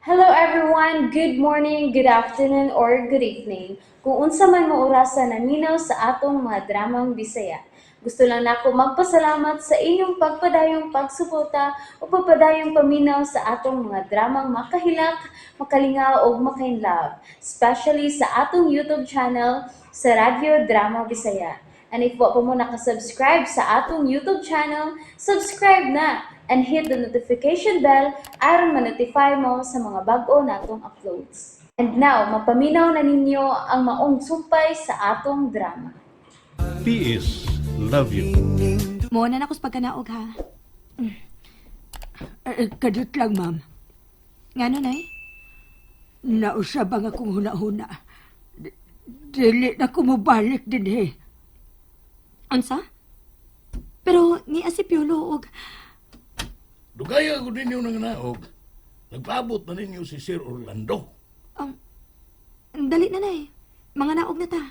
Hello everyone! Good morning, good afternoon, or good evening. Kung unsa man mo orasa naminaw sa atong mga dramang Bisaya. Gusto lang nako magpasalamat sa inyong pagpadayong pagsuporta o pagpadayong paminaw sa atong mga dramang makahilak, makalingaw ug makainlove, especially sa atong YouTube channel sa Radyo Drama Bisaya. And if wa pa mo nakasubscribe sa atong YouTube channel, subscribe na and hit the notification bell aron ma-notify mo sa mga bag-o natong uploads. And now, mapaminaw na ninyo ang maong sumpay sa atong drama. PS Love you. Mo na nako sa pagkanaog ha. Eh, kadiyot lang, ma'am. Ngano, Nay? Nausab ang akong huna-huna. Dili na ko mobalik dinhi. Unsa? Pero ni si Piolo og Dugaya ko ninyo nang naog. Nagpaabot na ninyo si Sir Orlando. Dali na, Nay. Mga naog na ta.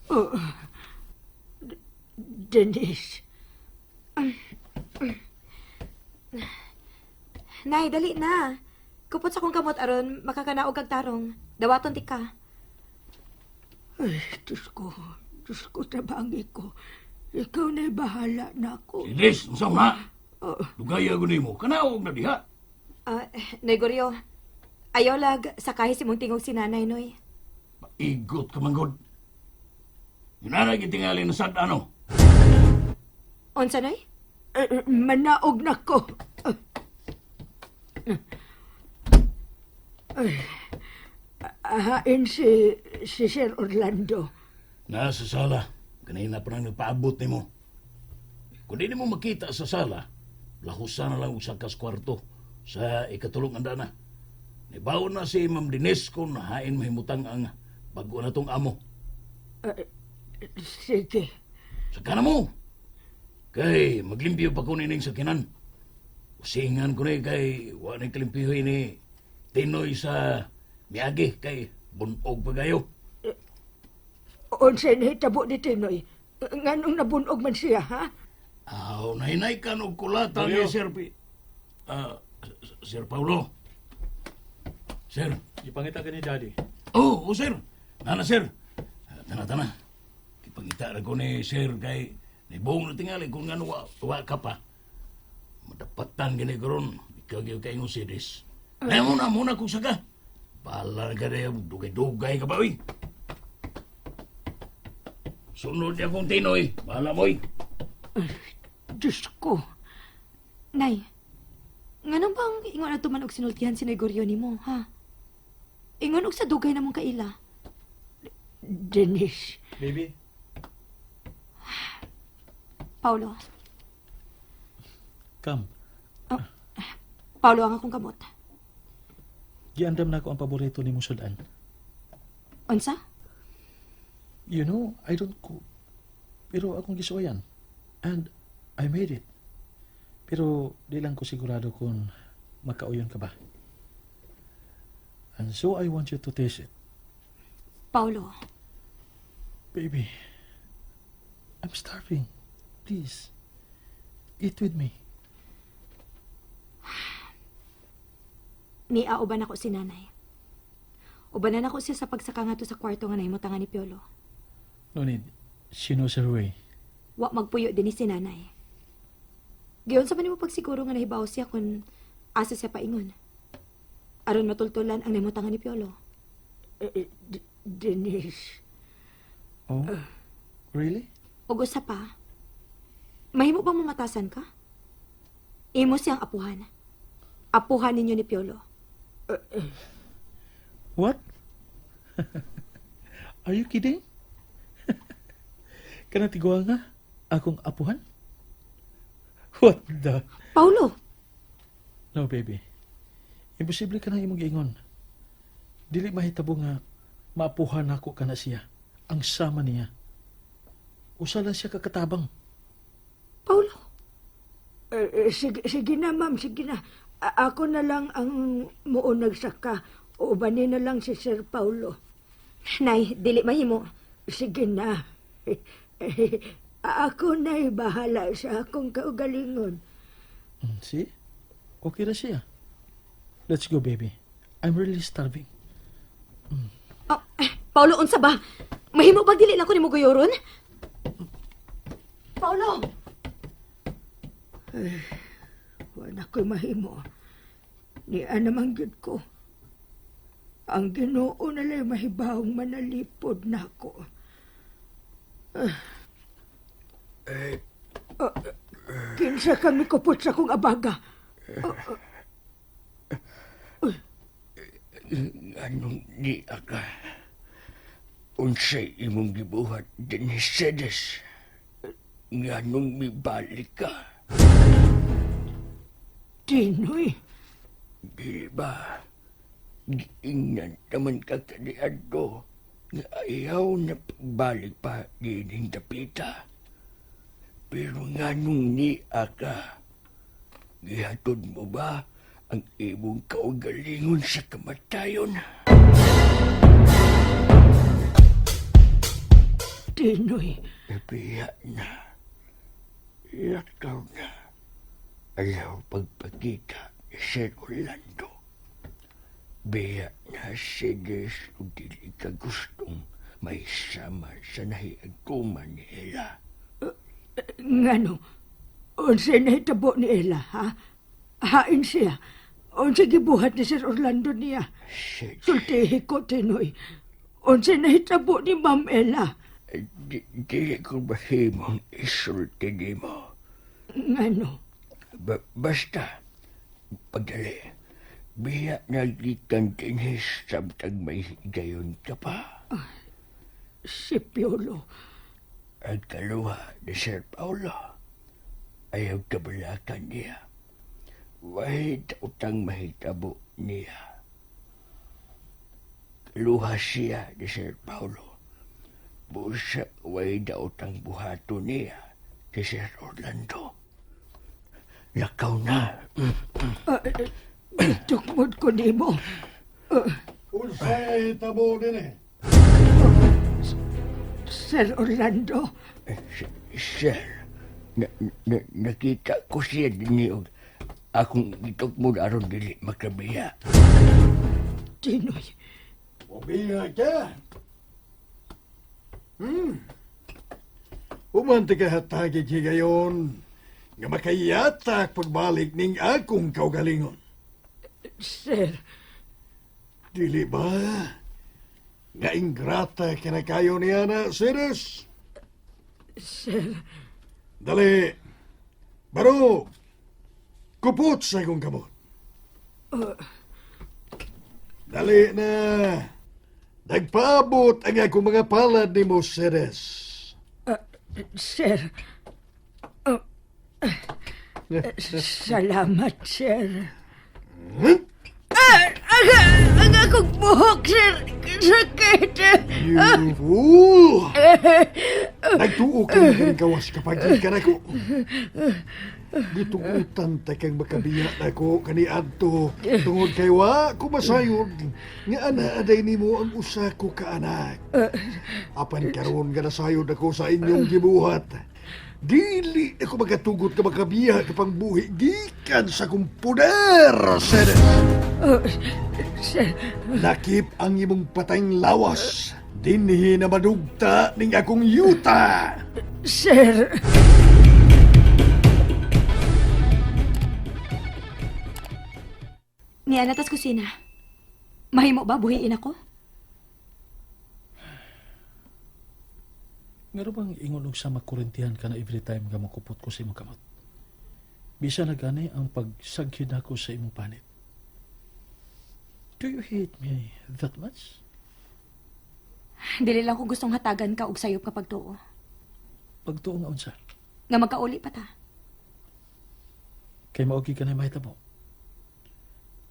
Oh. Denise, Nay, dali na. Kupot sa akong kamot aron makakanaog kag tarong. Dawaton ti ka. Ay, Diyos ko. Diyos ko, tabangi ko. Ikaw na'y bahala na ako. Si Des, unsa ma? Oh, Dugaya ko nimo. Kanaog na diha. Ah, Noy Goryo. Ayaw lag sakahi si mong tingog si nanay, Noy. Igot ka manggod. Yunara gitingali na sad ano. Unsa, Noy? Eh, eh, manaog na ko. Ay, ahain si Sir Orlando. Nasa sala. Kanina pa nang nagpaabot nimo. Kung di nimo makita sa sala, lahusan na lang usa kas kwarto sa ikatulong andana. Nibaon na si Ma'am Dines kung hain mahimutang ang bago na tong amo. Sige. Saka na mo. Kay maglimpyo pa ko nining sakinan. Usingan ko ni kay wa ni kalimpyo ni Tinoy sa miagi kay bunog pa kayo. Unsay nahitabo ni Tinoy? Nganong nabunog man siya, ha? Aw, nahinay ka og kulata ni Sir Pi. Ah, Sir Paulo. Sir. Ipangita ka ni Daddy. Oh, oh sir. Nana sir. Ah, tana tana. Ipangita ra ko ni sir kay nibuong na tingali kung ngano wa ka pa. Madapatan gini karon ikaw gyud kay imong sidis. Nay muna muna kung saka. Bahala ka na dugay-dugay ka ba oy. Sunod niya kong tinoy. Bahala mo oy. Diyos ko. Nay, nganong bang ingon na tuman og sinultihan si Noy Goryo nimo, ha? Ingon og sa dugay na mong kaila. Denise. Baby, Paulo, come. Paulo ang akong kamot. Giandam na ako ang paborito ni mong sudan. Unsa? You know, I don't cook. Pero akong gisuwayan. And I made it. Pero di lang ko sigurado kung makauyon ka ba. And so I want you to taste it. Paulo, Baby, I'm starving. Please, eat with me. Niya uban ako si nanay. Ubanan ako siya sa pagsaka ngadto sa kwarto nga nahimutangan ni Piolo. No need. She knows her way. Wa magpuyo din ni si nanay. Giyon sa man nimo pagsiguro nga nahibaw siya kung asa siya paingon. Aron matultulan ang nahimutangan ni Piolo. Eh, eh, Denise. Oh? Really? Ug usa pa, mahimo bang mamatasan ka? Imo siyang apuhan. Apuhan ninyo ni Piolo. What? Are you kidding? Kanang tiguang nga, akong apuhan? What the? Paulo, No, baby. Imposible ka na imong giingon. Dili mahitabo nga maapuhan ako kana siya. Ang sama niya. Usa lang siya kakatabang. Paulo, Eh, eh, sige, sige na, ma'am, sige na. Ako na lang ang muunag saka. Ubanin na lang si Sir Paulo. Nay, dili mahimo. Sige na. Eh, eh, ako na'y bahala sa akong kaugalingon. See? Okay ra siya. Let's go, baby. I'm really starving. Oh, eh, Paulo, unsa ba? Mahimo bag dili lang ko nimo guyoron? Paulo! Wala ko'y mahimo. Niya naman gyud ko. Ang Ginoo na lang mahibawong manalipod nako. Ah. Kinsa kami kupot sa kong abaga. Anong di ka? Unsay imong gibuhat dinhi, Cedes? Nganong mibalik ka? Tinoy, Di ba? Giingnan naman ka kaniadto nga ayaw na pagbalik pa dining dapita. Pero nganong niya ka? Gihatod mo ba ang imong kaugalingon sa kamatayon? Tinoy. Nabiya na. Lakaw na. Ayaw pagpakita ni Sir Orlando. Biya na sige kung dili ka gustong may sama sa nahiagkuman ni Ella. Ngano? Unsay nahitabo ni Ella, ha? Hain siya. Unsay gibuhat ni Sir Orlando niya? Shit. Sultihi ko, Tinoy. Unsay nahitabo ni Ma'am Ella? Di, dili ko mahimong isulti nimo. Ngano? Basta, pagdali, biya na gikan dinhi samtang may higayon ka pa. Si Piolo. Ang kaluha ni Sir Paolo, ayaw kabalakan niya. Wahid utang mahitabo niya. Kaluha siya ni Sir Paolo. Busa wahid utang buhato niya si Sir Orlando. Lakaw na. Tukmod ko nimo. Unsay tabo din eh. Sir Orlando. Sir, na, na, nakita ko siya dinhi og akong gitukmod aron dili makabiya. Tinoy. Wabiya ka. Umante ka hatagig higayon nga makayatak pagbalik ning akong kaugalingon. Sir, Dili ba? Nga ingrata ka na kayo niya na, Cyrus. sir. Dali. Baro. Kupot sa akong kamot. Dali na. Nagpaabot ang akong mga palad ni mo, Ceres. Sir. Oh, salamat, sir. Ah, ang akong buhok, sir. Sakit. You fool! Nagtuo ka ng gawas kapag ka na ko. Gitugutan ta kang makabiya na ko kaniadto tungod kay wa ko masayod nga ana aday nimo ang usa ko ka anak. Apan karon nga nasayod ako sa inyong gibuhat. Dili ako makatugot ka makabiya ka pang buhi gikan sa kong poder, sir. Oh, sir, Lakip ang imong patayng lawas. Dinhi na madugta ning akong yuta. Sir. Niya na tas kusina. Mahimo ba buhiin ako? Ngano bang ingon og sama kurintihan ka na every time nga makupot ko sa imong kamot? Bisa na gani ang pagsagid nako sa imong panit. Do you hate me that much? Dili lang ko gustong hatagan ka og sayop kapag tuo. Pagtuo nga unsa? Nga magkauli pa ta. Kay maogi ka na mahitabo.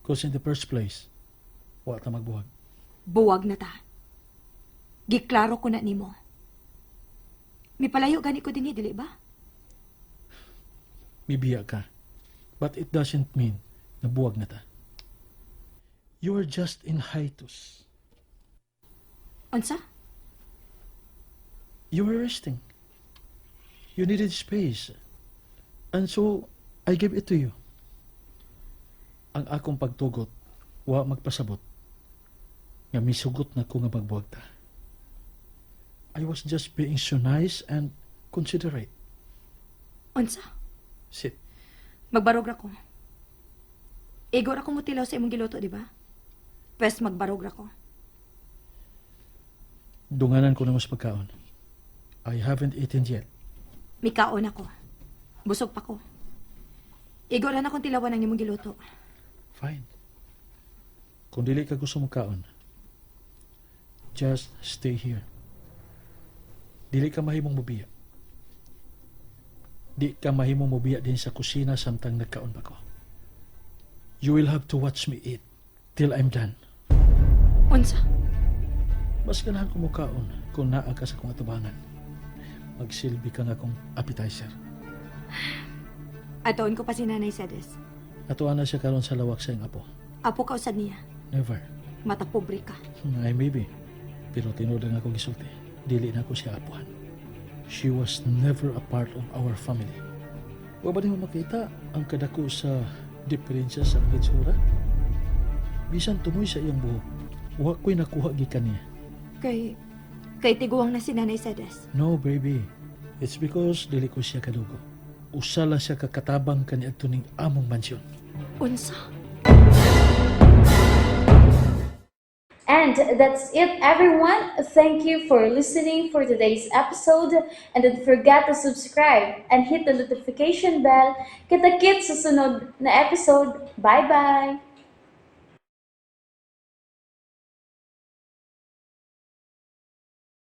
'Cause in the first place, wa ta magbuhag. Buwag na ta. Giklaro ko na nimo. Mipalayo gani ko dinhi, dili ba? Mibiya ka. But it doesn't mean na buwag na ta. You are just in hiatus. Unsa? You were resting. You needed space. And so, I gave it to you. Ang akong pagtugot, wa magpasabot Nga misugot na ko nga magbuwag ta. I was just being so nice and considerate. Unsa? Sit. Magbarog ra ko. Igo ra ko motilaw sa imong giluto, di ba? Pwes magbarog ra ko. Dunganan ko na mas pagkaon. I haven't eaten yet. Mikaon ako. Busog pa ko. Igo ra na akong tilawan ang imong giluto. Fine. Kung dili ka gusto mokaon, just stay here. Dili ka mahimong mobiya. Di ka mahimong mobiya din sa kusina samtang nagkaon pa ko. You will have to watch me eat till I'm done. Unsa? Mas ganahan ko mokaon kung naa ka sa akong atubangan. Magsilbi ka nga akong appetizer. Atoon ko pa si Nanay Sedes. Atuan na siya karon sa lawak sa iyang apo. Apo ka usad niya. Never. Mata pobre ka. I maybe. Pero tinuod ang akong gisulti. Dili na ako siya apuhan. She was never a part of our family. Wa ba nimo makita ang kadako sa diferensya sa mga itsura? Bisan tumoy sa iyang buhok, wa ko'y nakuha gikan niya. Kay tiguang na si Nanay Sedes. No, baby. It's because dili ko siya kadugo. Usa lang siya kakatabang kaniadto ning among mansyon. Unsa? And that's it, everyone. Thank you for listening for today's episode. And don't forget to subscribe and hit the notification bell. Kita-kits sa sunod na episode. Bye-bye!